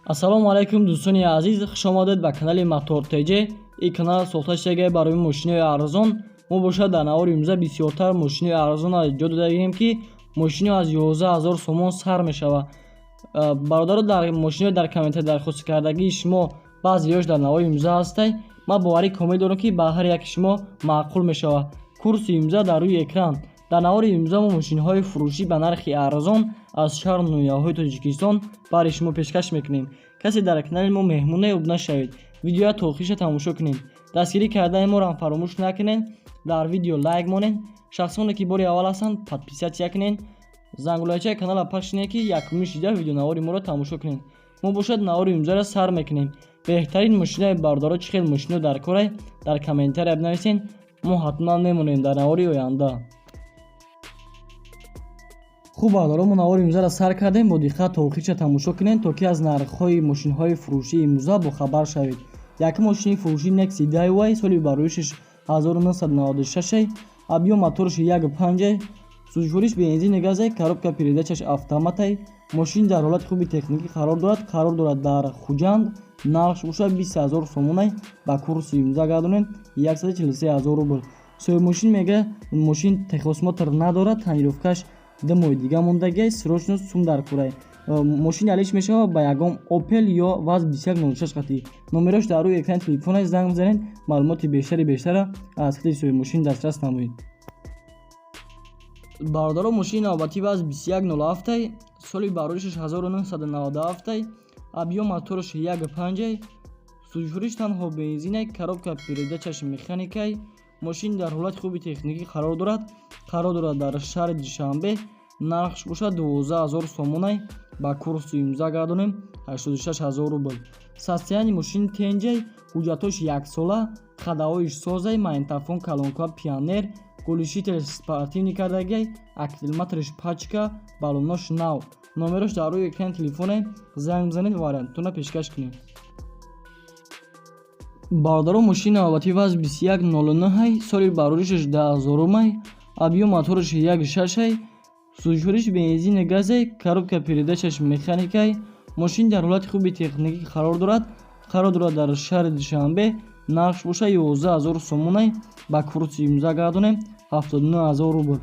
Ассалому алайкум, дӯстони азиз, хушомадед ба канали Мотор ТЖ. Ин канал сохта шудагай барои мошинои арзон. Мо бошад, дар навори имрӯза бисёртар мошинои арзон ҷо додагем, ки мошино аз 11 000 сомон сар мешавад. Бародаро, дар мошинои дар комментарий дархост кардагии шумо баъзеёш дар навори имрӯза ҳастай. Ман боварӣ комил дорам, ки ба ҳар яки шумо маъқул мешавад. Курси имрӯза дар рӯи экран. Дар навори имрӯза мо мошинҳои фурӯшӣ ба нархи арзон аз шаҳру ноҳияҳои Тоҷикистон барои шумо пешкаш мекунем. Касе дар канали мо меҳмон обуна шавед, видеоя то охириша тамошо кунед, дастгирӣ кардани моро ҳам фаромӯш накунед, дар видео лайк монед. Шахсоне ки бори аввал ҳастанд, подписаться кунед, зангулачаи каналро пахш кунед, ки якумин шида видеонавори моро тамошо кунед. Мо бошад, навори имрӯзаро сар мекунем. Беҳтарин мошинаи бародаро, чӣ хел мошино дар корай, дар комментария бинависед, мо ҳатман мемонем дар навори оянда. Хуб, бародаро, мо навори имрӯзаро сар кардем. Бо диққат то охириша тамошо кунед, то ки аз нархҳои мошинҳои фурӯшии имрӯза бохабар шавед. Якум мошини фурӯшӣ Нексия Дайвай, соли бароишаш 1996, объём мотораш 1,5, сӯзишвориш бензини газай, коробка передачаш автоматай. Мошин дар ҳолати хуби техникӣ қарор дорад. Қарор дорад дар Хуҷанд. Нархш бошад, 20 000 сомонай, ба курси имрӯза гардонем, 143 000 рубл. Соҳибмошин мега, мошин техосмотр надорад, тонировкаш 2 моҳи дига мондагиай, срочно сум дар курай. Мошин алиш мешавад ба ягон Опел ё ВАЗ 2106 қатӣ. Номерош дар рӯи экрани телефонаш, занг бизанед, маълумоти бештари бештара аз худи соҳибмошин дастрас намоед. Бародаро, мошини навбатӣ ВАЗ 2107, соли бароишаш 1997, объём мотораш 1,5, сӯзишвориш танҳо бензинай, коробка передачаш механикай. Мошин дар ҳолати хуби техникӣ қарор дорад. Қарор дорад дар шаҳри Душанбе. Нархш бошад, 12 000 сомонай, ба курси имрӯза гардонем, 86 000 рубл. Состояние мошини тенҷай, ҳуҷҷатҳош яксола, ходовоиш созай, магнитофон, колонка Пионер, глушитель спортивный кардагиай, аккумулятораш пачка, баллонош нав. Номерош дар рӯи экрани телефоне, занг бизанед, вариантона пешкаш кунем. Бародаро, мошини навбатӣ ВАЗ 2109, соли бароришаш 2000-умай, объём мотораш 1,6, сӯзишвориш бензини газай, коробка передачаш механикай. Мошин дар ҳолати хуби техникӣ қарор дорад. Қарор дорад дар шаҳри Душанбе. Нархш бошад, 11 000 сомонай, ба курси имрӯза гардонем, 79 000 рубл.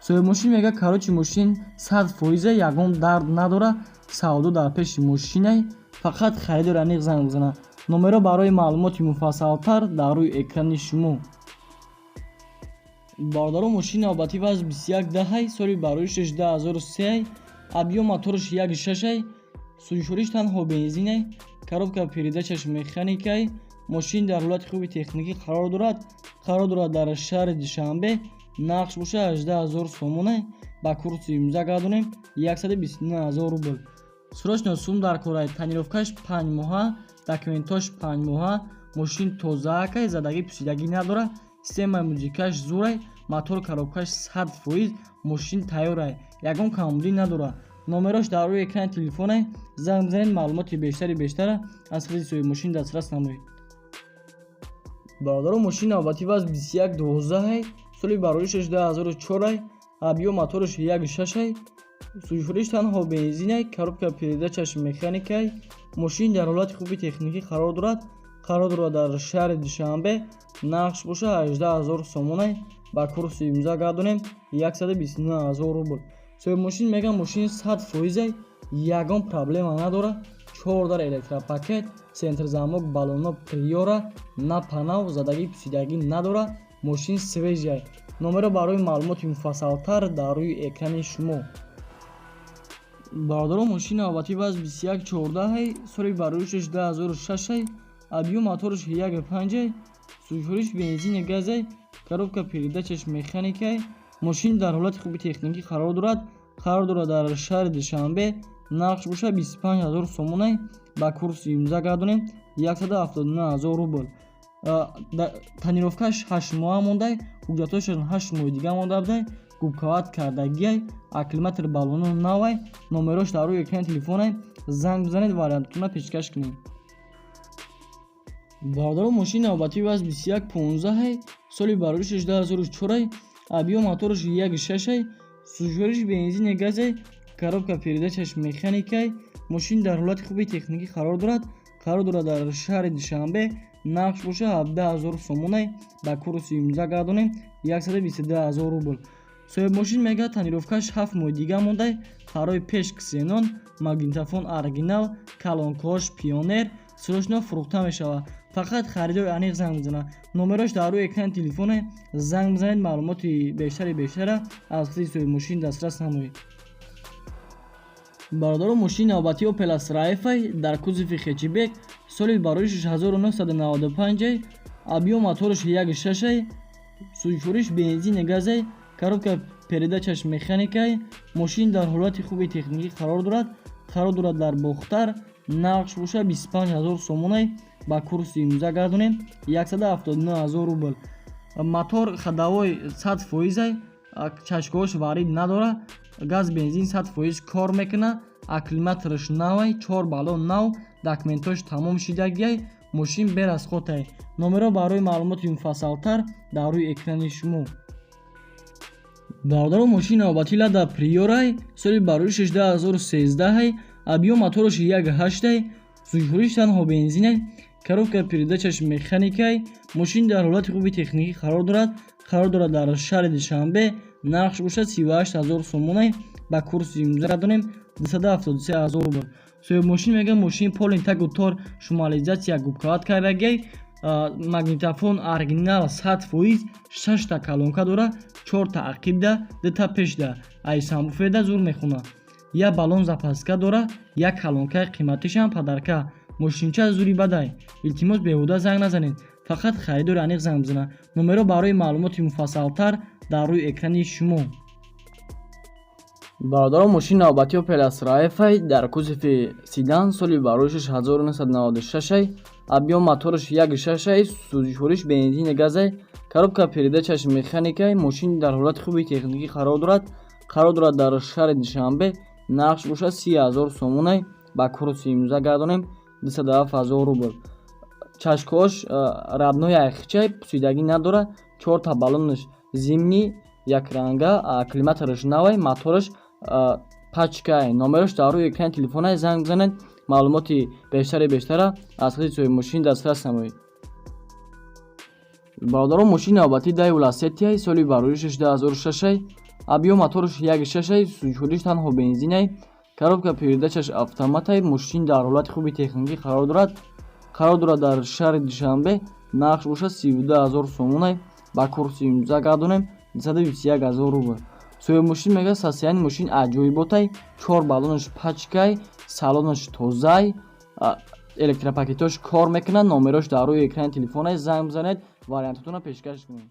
Соҳибмошин мега, короче, мошин 100 фоиза, ягон дард надорад, савдо дар пеши мошинай, фақат харидор аниқ занг бизанад. Номеро барои маълумоти муфассалтар дар рӯи экрани шумо. Бародаро, мошини навбатӣ ВАЗ 2110, соли бароишаш 2003, объём мотораш 1,6, сӯзишвориш танҳо бензинай, коробка передачаш механикай. Мошин дар ҳолати хуби техникӣ қарор дорад. Қарор дорад дар шаҳри Душанбе. Нархш бошад, 18 000 сомонай, ба курси имрӯза гардонем, 129 000 рубл. Срочно сум дар корай, тонировкаш 5 моҳа, документош 5 моҳа, мошин тозаакай, задагӣ пусидагӣ надорад, системаи музикаш зурай, мотор, коробкаш 100%, мошин тайёрай, ягон камбудӣ надорад. Номерош дар рӯи экрани телефоне, занг бизанед, маълумоти бештари бештара аз худи соҳибмошин дастрас намоед. Бародаро, мошини навбатӣ ВАЗ 2112, соли бароришаш 2004, объём мотораш 1,6, сӯзишвориш танҳо бензинай, коробка передачаш механикай. Мошин дар ҳолати хуби техникӣ қарор дорад. Қарор дорад дар шаҳри Душанбе. Нархш бошад, 18 000 сомонай, ба курси имрӯза гардонем, 129 000 рубл. Соҳибмошин мега, мошин 100 фоизай, ягон проблема надорад, чор дар электропакет, центр замок, баллоно Приора на панав, задагӣ пусидагӣ надорад, мошин свежий. Номеро барои маълумоти муфассалтар дар рӯи экрани шумо. Бародаро, мошини навбатӣ ВАЗ 2114, соли бароишаш 2006, объём мотораш 1,5, сӯзишвориш бензини газай, коробка передачаш механикай. Мошин дар ҳолати хуби техникӣ қарор дорад. Қарор дорад дар шаҳри Душанбе. Нархш бошад, 25 000 сомонай, ба курси имрӯза гардонем, 179 000 рубл. Тонировкаш 8 моҳа мондай, ҳуҷҷатҳошон 8 моҳи дига монда будай, губкават кардагиай, аккумулятор, баллоно навай. Номерош дар рӯи экрани телефонай, занг бизанед, вариантона пешкаш кунем. Бародаро, мошини навбатӣ ВАЗ 2115, соли бароришаш 2004, объём мотораш 1,6, сӯзишвориш бензини газай, коробка передачаш механикай. Мошин дар ҳолати хуби техникӣ қарор дорад. Қарор дорад дар шаҳри Душанбе. Нархш боша 17 000 сомонай, ба курси имрӯза гардонем, 122 000 рубл. Соҳибмошин мегӯяд, тонировкаш 7 моҳи дига мондай. Фарои пеш ксенон, магнитофон оригинал, колонкаош Пионер. Срочно фурӯхта мешавад, фақат харидори аниқ занг бизанад. Номерош дар рӯи экрани телефоне, занг бизанед, маълумоти бештари бештара аз худи соҳибмошин дастрас намоед. Бародаро, мошини навбатӣ Opel Astra F дар кузови хэтчбек, соли барои 1995, объём мотораш 1,6, сӯзишвориш бензини газай, коробка передачаш механикай. Мошин дар ҳолати хуби техникӣ қарор дорад. Қарор дорад дар Бохтар. Нархш боша 25 000 сомонай, ба курси имрӯза гардонем, 179 000 рубл. Мотор ходовой 100 фоизай, чашкаҳош варид надорад, газ, бензин 100% кор мекунад, аккумулятораш навай, чор баллон нав, документош тамом шидагиай, мошин берасходай. Номеро барои маълумоти муфассалтар дар рӯи экрани шумо. Бародаро, мошини навбатӣ Лада Приорай, соли барои 2013, объём мотораш 1,8, сӯзишвориш танҳо бензинай, коробка передачаш механикай. Мошин дар ҳолати хуби техникӣ қарор дорад. Қарор дорад дар шаҳри Душанбе. Нархш бошад 38 000 сомонай, ба курси имрӯза гардонем, 273 000 рубл. Соҳибмошин мегӯяд, мошин полный тагу тор, шумоализатсия, губкават кардагиай, магнитофон оригинал 100%, шашта колонка дора, чорта ақибда, дута пешда, ай сабвуферда зур мехона, як баллон запаска дора, як колонкаи қиматишам подарка. Мошинча зури бадай. Илтимос, беҳуда занг назанед, фақат харидори аниқ занг бизанад. Номеро барои маълумоти муфассалтар дар рӯи экрани шумо. Бародарон, мошини навбатӣ Opel Astra F дар кузови седан, соли барои 1996, объём мотораш 1,6, сӯзишвориш бензини газай, коробка передачаш механикай. Мошин дар ҳолати хуби техникӣ қарор дорад. Қарор дорад дар шаҳри Душанбе. Нархш бошад 30 000 сомонай, ба курси имрӯза гардонем, 207 000 рубл. Чашкаош родной айхчай, пусидагӣ надорад, чорта баллонаш зимний якранга, климатораш навай, мотораш пачкай. Номерош дар рӯи экрани телефонай, занг бизанед, маълумоти бештари бештара аз худи соҳибмошин дастрас намоед. Бародарон, мошини навбатӣ Даеу Ласеттиай, соли бароишаш 2006, объём мотораш 1,6, сӯзишвориш танҳо бензинай, коробка передачаш автоматай. Мошин дар ҳолати хуби техникӣ қарор дорад. Қарор дорад дар шаҳри Душанбе. Нархш бошад 32 000 сомонай, ба курси имрӯза гардонем, 221 000 рубл. Соҳибмошин мегӯяд, состояние мошин аҷоиботай, чор баллонаш пачкай, салонаш тозай, электропакетош кор мекунад. Номерош дар рӯи экрани телефонай, занг бизанед, вариантотонро пешкаш кунед.